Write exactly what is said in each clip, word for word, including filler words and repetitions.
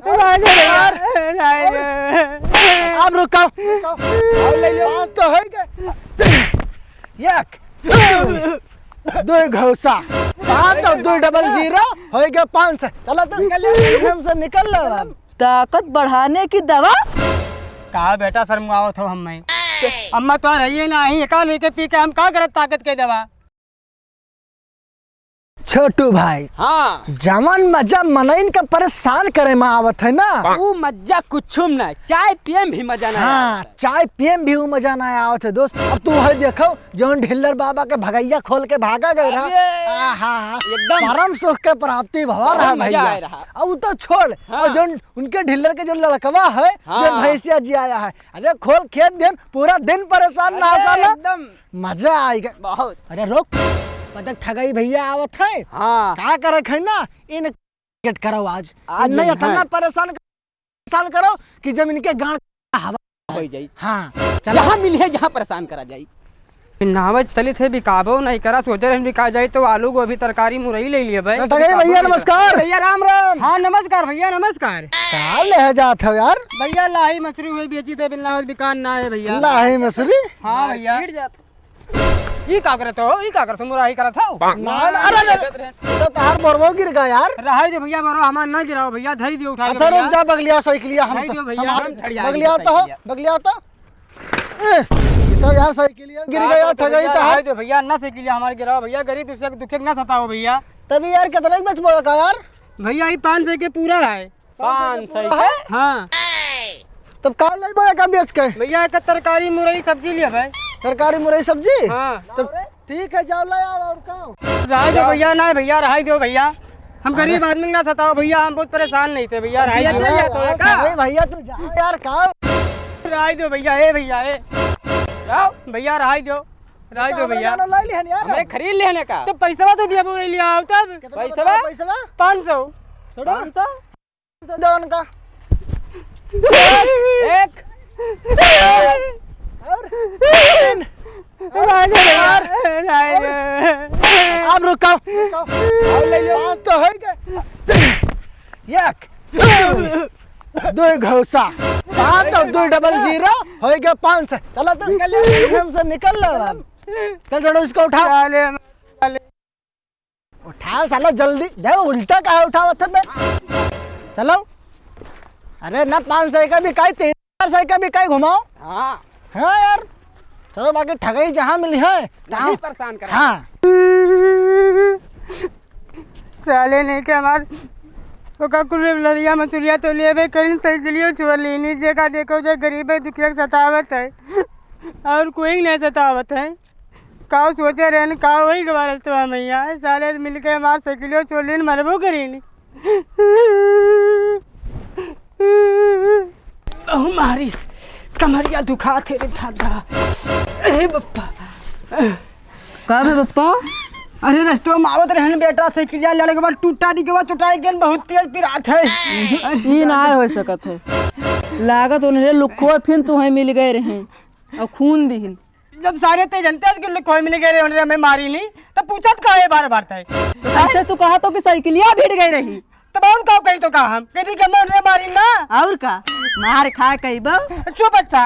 राय दे भैया, राय दे। अब रुको, रुको। और ले लो, पाँच तो होइ गए। एक, दो घौसा, पाँच और दो डबल ज़ीरो, होइ गए पाँच सौ। चलो तो, निकल लो। हमसे निकल लो अब। ताकत बढ़ाने की दवा? का बेटा शर्मावत हो हम्मे? अम्मा तो रही है ना, ही एका लेके पी के हम का करत ताकत के दवा? छोटू भाई, हाँ। जवन मजा मनइन का परेशान करे में आवत है ना, उ मजा कुछुम ना, चाय पिए में भी मजा ना हाँ, आवत है। चाय पिए में भी उ मजा ना आवत है दोस्त। अब तू है देखो, जौन ढिल्लर बाबा के भगैया खोल के भागा गए रहा। अरे, आहा, एकदम परम सुख के प्राप्ति भवा बहुत रहा मजा भैया। आए रहा। अब उ तो छोड़, हाँ। और जौन उनके ढिल्लर के जो लड़कवा है, हाँ। जो भैंसिया जियाया है, अरे खोल खेत देन, पूरा दिन परेशान अरे, ना साला। एकदम। मजा आएगा। बहुत। अरे रुक, पता ठगई भैया आवत है। हाँ। का करत है ना, इन गेट करो आज। आज इन्हें नहीं इतना है। परेशान, परेशान करो कि जब इनके गांड हवा हो जाई। हाँ, चलो। जहाँ मिली है, जहाँ परेशान करा जाई। नावत चलित है, बिकाबो नहीं करा, सोचे रहन बिका जाई तो आलू गोभी तरकारी मुरई ले लिए भाई। अरे ठगई भैया नमस्कार। भैया राम राम। हाँ नमस्कार भैया नमस्कार। का ले जात हो यार? भैया लाही मसूरी हुई बेची थे, बिन लावत बिकान ना है भैया। लाही मसूरी? हाँ भैया। गिर जात। ई का करत हो? ई का करत हो? मुराही करत हो? ना, ना, अरे, अरे, अरे, ये तो तार बोरबो गिर गया यार। रहाई दे भैया, बोरो हमार ना गिराओ भैया, धई दियो उठा के अच्छा, भैया। रुक जा, बगलिया साइकिलिया हम धई तो दियो भैया, सामान हम खड़िया बगलिया तो हो, साइकिलिया। बगलिया तो। ए, ये तो यार साइकिलिया गिर गया, ठगई तो है। रहाई दे भैया, ना साइकिलिया हमार गिराओ भैया, गरीब दूसरे के दुखे के ना सताओ भैया। तभी यार, कितना ही बेचबो का यार? भैया, ये पाँच सौ के पूरा है। पाँच सौ के? हाँ। तब का लेबो एका बेच के? भैया, एका तरकारी, मुरई, सब्जी लिया भाई। तरकारी, मुरई, सब्जी? हाँ। तब ठीक है, जाओ ले आओ, और का? रहाई दो भैया, ना भैया, रहाई दो भैया। हम अरे। गरीब आदमी ना सताओ भैया, हम बहुत परेशान नहीं थे भैया, रहाई दो। अरे यार, का? अरे भैया, तू जा यार, का? रहाई दो भैया, ए भैया, ए। जाओ। भैया, रहाई दो। रहाई दो भैया। जानो लाई लिहन यार। हमरे खरीद लिहन का? तो पैसवा तो दिया बोले लिया आओ तब। कितना पैसवा? बताओ पैसवा? पाँच सौ। छोड़ो। पाँच सौ? दो उनका। एक। और तीन। राय दे, राय दे। आप रुको, रुको। और ले लो। पाँच तो है क्या? एक, दो, दो घौसा। पाँच और दो डबल ज़ीरो, हो गया पाँच सौ। चलो तो, निकल लो। हमसे निकल लो अब। चल छोड़ो, इसको उठाओ। चले, चले। उठाओ साला जल्दी, जाओ, उल्टा काहे उठावत है बे? चलो। अरे ना, पाँच सौ का भी काई, तीन सौ का भी काई घुमाओ। हाँ। हाँ यार, चलो बाकी ठगई जहाँ मिली है, वहीं तहाँ परेशान करा। हाँ। साले ने के हमार ओका कुल लरिया मसूरिया तो लेबे करिन, साइकिलियो छोड़ लीनी। जेका देखो जे गरीब है, दुखिया के सतावत है, और कोई नहीं सतावत है। का सोचे रहन, का होई गवा रस्तवा में यार? साले मिलके हमार साइकिलियो चोलिन मरबो करीन। बहु मारी, कमरिया दुखात है रे दादा। अरे बप्पा। का बे बप्पा? अरे रस्तवा में आवत रहन बेटा, साइकिलिया लेले के बाद टूटा दी के बाद चोटाई गेन, बहुत तेज पिरात है। ई ना हो सकत है। लागत उन्हें लुखवा फिन तुहें मिल गए रहे और खून दिहिन। जब सारे ते जनते हैं कि कोई मिल गए रे, उन्हें हमें मारी नहीं, तो पूछत का है बार बार तय? तो कैसे तू कहा तो कि साइकिलिया भिड़ गई रही? तब और का कही तो का हम? कह दी कि हमें उन्हें मारी ना। और का? मार खा कही बा। चुप अच्छा,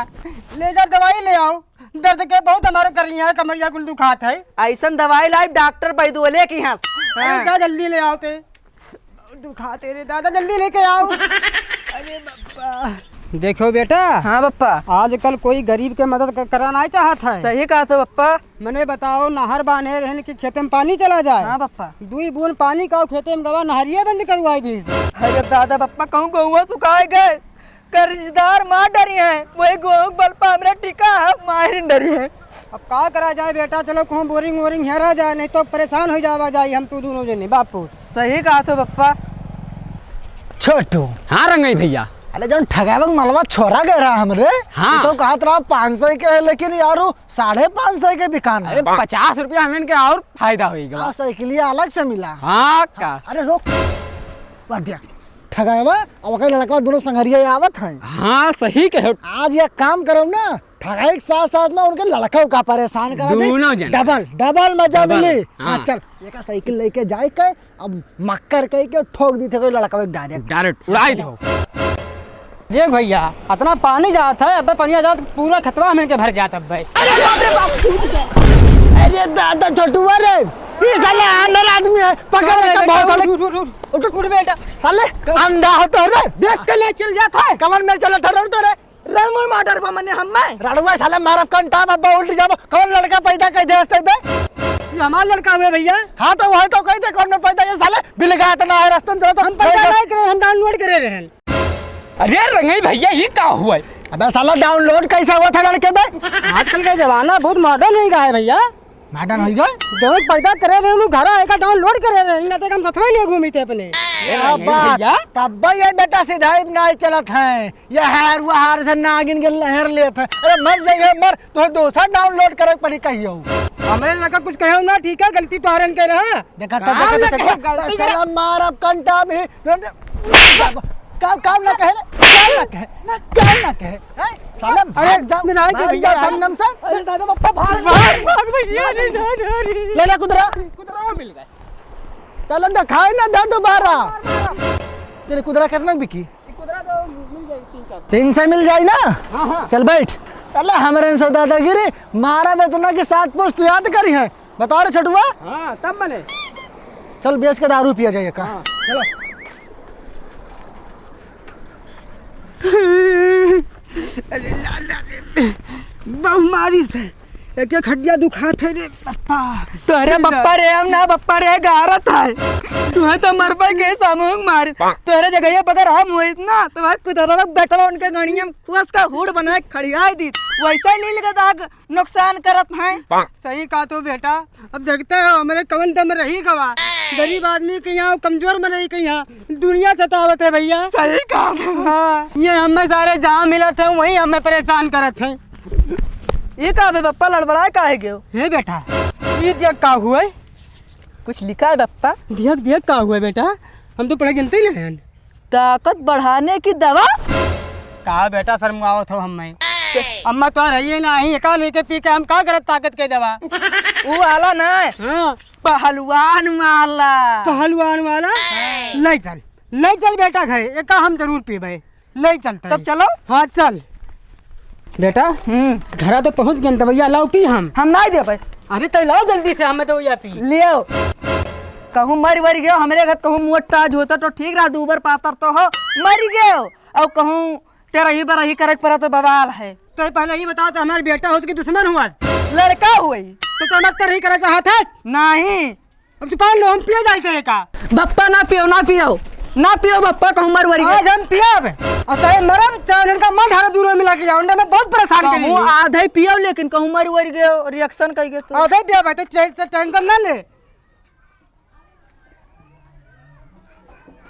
ले जा दवाई ले आओ, दर्द के बहुत हमारे कर रही है, कमरिया कुल दुखात है। ऐसन दवाई लाई डॉक्टर बैदोले की यहाँ से। अरे हाँ। जा जल्दी ले आओ ते। दुखाते रे दादा, जल्दी लेके आओ। अरे बप्पा। देखो बेटा। हाँ बप्पा। आजकल कोई गरीब के मदद क-, करा नाहीं चाहत है। सही कहा तो बप्पा। मने बताओ, नहर बांधे रहन कि खेते में पानी चला जाए। हाँ बप्पा। दुई बूंद पानी का खेते में गवा, नहरिये बंद करवाई दी। अरे दादा बप्पा, कहूँ गहुआ सुखाए गए, कर्जदार मार डरी है, वही गोहूँ के बल पर हमरा टिका है, मार डरी है। अब का करा जाए बेटा, चलो कहूँ बोरिंग वोरिंग हेरा जाए, नहीं तो परेशान हो जावा जाए हम तू दोनों जने बापू। सही कहा तो बप्पा। छोटू। हाँ रंगई भैया। अरे जौन ठगावे के मलवा छोरा गए रहा हमरे, हाँ। तो कहत रहा पाँच सौ के है, लेकिन यार उ साढ़े पाँच सौ के बिकान अरे है। पचास रुपया हमें के और फायदा होई गवा। आ, साइकिलिया अलग से मिला। हाँ का? अरे रोक, बात दिया। ठगावा, अब ओकर लड़का दोनों संगरिया आवत हैं। हाँ, सही कहो। आज ये काम करब ना, ठगाई के साथ साथ ना उनके लड़का का परेशान करा दे। दोनों जन। डबल, डबल मजा डबल, मिली। हाँ। हाँ, चल, ये का साइकिल लेके जाए के, अब मक्कर कह के ठोक दी थे कोई लड़का एक डायरेक्ट। डायरेक्ट उड़ाई दो। देख भइया, अतना पानी जात है, अब्बे पनिया जात, पूरा खेतवा हमन के भर जात अब्बे। अरे बाप रे बाप, टूट गया। अरे दादा छोटुआ रे, ई साला आंधर आदमी है, पकड़ अरे ले, बेटा, बहुत साले। उठ, उठ, उठ, उठ। उठ बेटा। साले, अंधा हो तो रे। देख के ले चल जात है। कमर में चलत है रे तो रे। रणमुई मार डरबा मने हम्मे। रणमुई साले मारब कंटा में, उल्ट जाबो। कौन लड़का पैदा कर दे हंसते बे? ये हमार लड़का हुए भइया। हाँ तो वही तो कही दे कौन पैदा, ये साले बिलगा इतना है रास्ते में चलो तो हम पैदा नहीं करे, हम download करे रहन। अरे रंगई भइया, ये का हुआ है? अबे साला download कैसे हुआ था लड़के में? आजकल का जमाना बहुत modern हो गया है भइया। Modern हो गया? जो पैदा करे रहे, उन्हें घर आएगा download करे रहे, ना तो हम सथवा ले घूमी थे अपने। ए, क्या रंगई बात? भइया? तब ये बेटा सीधा ही नहीं चलत है। ये हार वो हार से नागिन के लहर लेत है। अरे मर जाइए मर, तो दोसर download करे पड़ी कहियो। हमरे लगा कुछ कहो ना, ठीक है, गलती तो हरन के रहा। देखा तो, काम देखा तो, ना कहे, गलती साला मार अब कंटा भी। काम, काम ना कहे रे, काम ना कहे, काम ना कहे। हैं? साला अरे, भाग जा, मैं नहीं भाग जा भैया। जहन्नम से। अरे दादा, बप्पा भाग, भाग, भाग भैया, अरे दादा रे। ले ले कुदरा। कुदरा मिल गए। चल अंदर खाए ना दे दोबारा। तेरे कुदरा कितना बिकी? तीन सौ मिल जाई ना? हाँ, हाँ। चल बैठ। चल, हमरे से दादागिरी मारा बेतना के सात पुस्त याद करी है। बताओ रे छोटुआ। हाँ, तब मने। चल, बेच के दारू पिया जाए का। हाँ, चलो। अरे लाला रे, बहु मारी से। एक एक हड्डिया दुखात है रे बप्पा। तोहरे बप्पा रे, हम ना बप्पा रे, गारत है। तुहे तो मरबे के सामूहिक मार। तोहरे जगह पर अगर हम होइत ना, तो भाई कुदरत बेटवा उनके गणिया में कुआस का हूड़ बनाए खड़ियाई दीत। वैसे ही लील के दाग नुकसान करत हैं। सही कहा तू बेटा, अब देखते हो हमरे कवन दम रही गवा। गरीब आदमी के यहाँ, कमजोर में रही के यहाँ, दुनिया सतावत है भैया। सही कहा। हाँ, ये हमें सारे जहाँ मिलत हैं, वहीं हमें परेशान करत हैं। ये का बे बप्पा, लड़बड़ाए काहे गयो? हे बेटा, ये देख का हुआ है? कुछ लिखा है बप्पा? देख, देख का हुआ है बेटा, हम तो पढ़े गिनते ही नहीं हैं। ताकत बढ़ाने की दवा? का बेटा शर्मावत हो हमें? अम्मा तो रही है ना, ही एका लेके पी के हम का करत ताकत के दवा? वो वाला ना। हाँ। पहलवान वाला। पहलवान वाला? हाँ। ले चल, ले चल बेटा घरे, एका हम जरूर पीबे। ले चलते तब हैं। चलो। हाँ, चल। बेटा, हम्म। घरा तो पहुँच गए, दवैया लाओ पी हम। हम नहीं देबे। अरे, तो लाओ जल्दी से, हमें दवैया पी। लियो। कहूँ मर वर गयो, हमरे घर कहूँ मोट ताज होता तो ठीक रहा, दूबर पातर तो हो, मर गयो। और कहूँ तेरा ही बरा ही करे के पड़ा तो बवाल है। तो पहले ही बता, तो हमारे बेटा हो तो कि दुश्मन हुआ? लड़का हुआ ही। तो, तो हमारे तरह ही करे चाहत है? नहीं। अब चुपान लो, हम पिए जाए थे का? बप्पा ना पियो, ना पियो, ना पियो बप्पा, कहूँ मर वरी आज हम पियब, और चाहे मरब, चाहे उनका मन हरा दूर में मिला के जाओ, उनने बहुत परेशान करी कहूँ है। आधे पियो, लेकिन कहूँ मर वरी गयो, reaction कही गयो तो। आधे पियब, तो चे-, चे-, tension ना ले।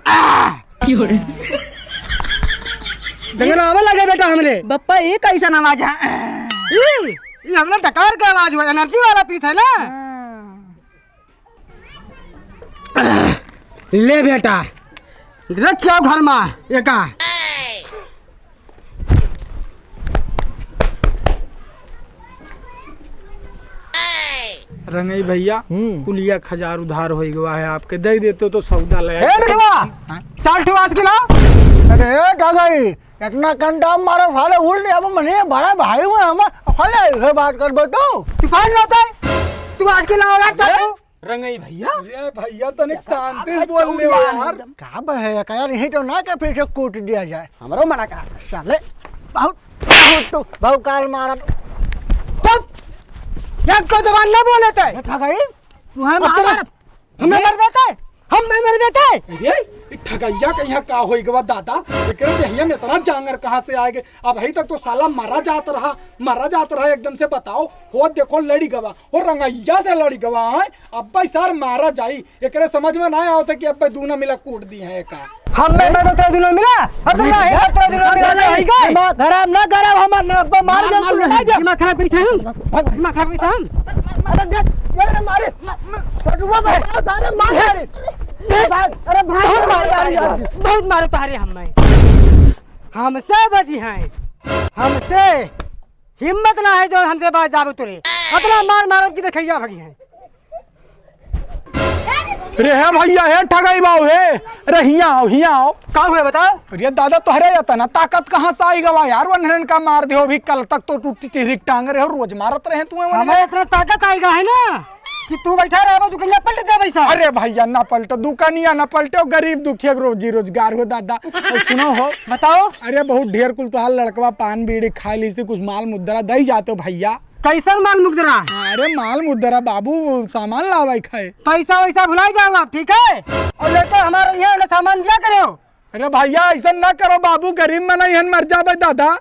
आह! क्यों रे? जंगल आवे लगे बेटा हमरे। बप्पा, ये कैसन आवाज है? ई, ई हमरे डकार के आवाज हुआ, energy वाला पीत है ना। हाँ। ले बेटा, रख जाओ घर में एका। रंगई भैया, हम्म। कुलिया खजार उधार होई गवा है आपके, दे देते हो तो सौदा ले हे आते। बिटवा, हाँ? चार ठो आज की लाओ। अरे ए गगई, इतना कंडा मारो साले, उल्ट अब मने बड़ा भाई हुआ हम, साले ये बात कर बेटू। तू कौन रहता है? तू आज की लाओ यार, चार ठो। रंगई भैया। अरे भैया, तनिक शांति से बोल ले यार। का बहे का यार, यही तो ना के पीछे कूट दिया जाए। हमरो मना का। साले, बहुत, बहुत तो, बहुत काल मारा तो। चुप! एक तो जबान ना बोले ते। ठगई? तू है अब मार। हमें मर देते? हम में मर देते? अरे, ई ठगैया के यहाँ का होई गवा दादा? एकरे देहिया में इतना जांगर कहाँ से आए गए? अबही तक तो साला मरा जात रहा, मरा जात रहा एकदम से। बताओ, हो देखो लड़ी गवा, हो रंगैया से लड़ी गवा है। अब्बे सार मारा जाई, एकरे समझ में ना आवत है कि अब्बे दूना मिला कूट दी है का। हम में मर देते दूना मिला? अब तो नहीं, अब तो दूना मिला नहीं का? दिमाग खराब ना करो हमार, ना अब्बे मार दे तू। दिमाग खराब करी था हम, दिमाग खराब करी था हम। अरे देख, ये मारे। छोटुआ भाई, सारे मार मारे। अरे भाई, बहुत मारे, बहुत मारे तारे हम में। हमसे बची हैं, हमसे हिम्मत ना है जो हमसे बाज जाबो तुरे। अतना मार मारो कि देखैया भगी हैं। रे हे भइया, हे ठगई बाऊ, हे। अरे हियाँ आओ, हियाँ आओ। का हुए बताओ? अरे दादा, तोहरे एतना ताकत कहाँ से आई गवा यार? वनहरन का मार दियो, अभी कल तक तो टूटी टिहरी टांग रहे हो, रोज मारत रहे तुम्हें वनहरन। हमें इतना ताकत आई गा है ना कि तू बैठा रहे, वो दुकनिया पलट दे पैसा। अरे भइया, ना पलटो, दुकनिया ना पलटो, गरीब दुखिया के रोजी रोजगार हो दादा। और सुनो हो। बताओ। अरे बहुत ढेर कुल तोहार लड़कवा पान बीड़ी खाए ली से कुछ माल मुद्रा दई जाते हो भइया। कैसन माल मुद्रा? अरे माल मुद्रा बाबू, सामान लावे खाए। पैसा वैसा भुलाई जाओ आप, ठीक है? और लेके हमारे यहाँ ना सामान दिया करो। अरे भइया, ऐसा ना करो बाबू, गरीब मनई हन, मर जाबे दादा।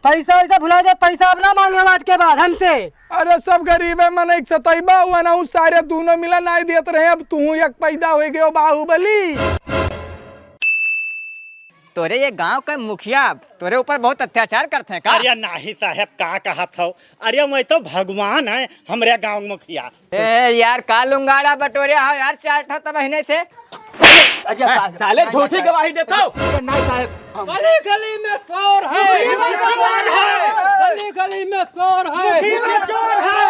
पैसा वैसा भुला जाए, पैसा अब ना मांगे आज के बाद हमसे। अरे सब गरीबे मनई के सतैबा हुआ ना, उ सारे दोनों मिला नाई देत रहे, अब तू एक पैदा हो गयो बाहुबली। तोरे ये गांव के मुखिया तोरे ऊपर बहुत अत्याचार करते हैं का? अरे नाही साहेब, का कहत हो? अरे मैं तो भगवान है, हमरे गांव के मुखिया। ए यार, का लुंगाड़ा बटोरे हो यार, चार ठा त महीने थे। अरे हाँ, साहेब, साले नाही, झूठी नाही, गवाही देता हो। अरे नाही साहेब। गली गली में चोर है। गली गली में चोर है। गली गली में चोर है। गली गली में चोर है।